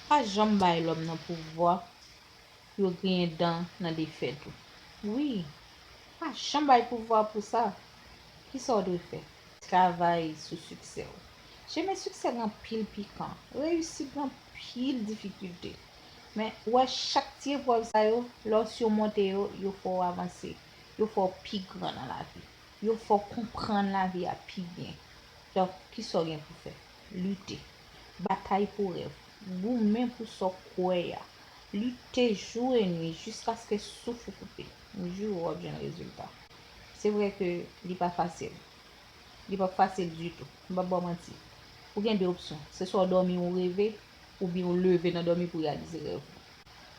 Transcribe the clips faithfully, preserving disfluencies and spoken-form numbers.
Pa janm bay lòm nan pouvwa pou yo griyen dan nan defèt ou. Wi, pa janm bay pouvwa pou sa. Kisa w dwe fè? Travay sou siksè w. Chemen siksè gen anpil pikan, reyisit gen anpil difikilte. Men, ou wè chak ti eprèv sa yo, lè w simonte yo, yo fè w avanse, yo fè w pi gran nan lavi, yo fè w konprann lavi a pi byen. Donk, kisa w gen pou fè? Lite. Batay pou rèv. Goumen pou sa w kwè a. Lite jou e nwi jiskaske souf ou koupe. M jure w ap jwenn rezilta. Se vre ke li pa fasil. Li p ap fasil ditou. M p ap ba w manti. Ou gen de opsyon. Se swa w dòmi ou reve, oubyen ou leve nan dòmi pou w reyalize rèv ou.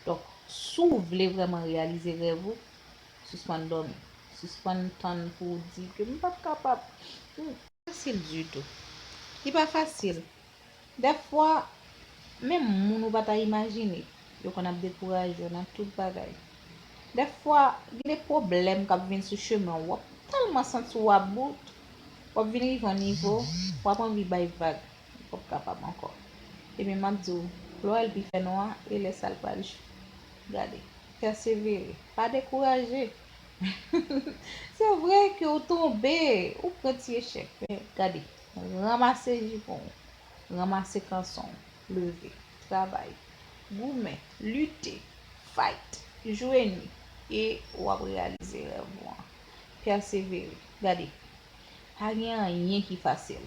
Donk, si w vle vrèman reyalize rèv ou, sispann dòmi. Sispann tann pou w di ke m p ap kapab. Hmm, fasil ditou. Li pa fasil. Dèfwa, menm moun ou pa ta imajine, yo konn ap dekouraje w nan tout bagay. Dèfwa, gen de pwoblèm k ap vin sou chemen w, w ap tèlman santi w about, w ap vin rive yon nivo, w ap anvi bay vag, ou p ap kapab ankò. Ebyen, m ap di w, lè w wè l pi fè nwa, e lè sa l pral jou. Gade, pèsevere, pa dekouraje. Se vre ke w tonbe, ou pran ti echèk, men gade, ranmase jipon w, ranmase kanson w, leve, travay, goumen, lite, fight, jou e nwi, e w ap reyalize rèv ou an. Pèsevere. Gade, pa gen anyen ki fasil,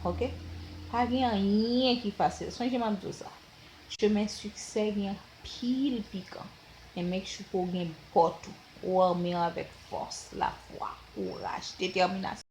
oke? Pa gen anyen ki fasil. Sonje m ap di w sa. Chemen siksè gen anpil pikan. Men make sure ke w gen bòt ou, ou arme avèk fòs, lafwa, kouraj, detèminasyon.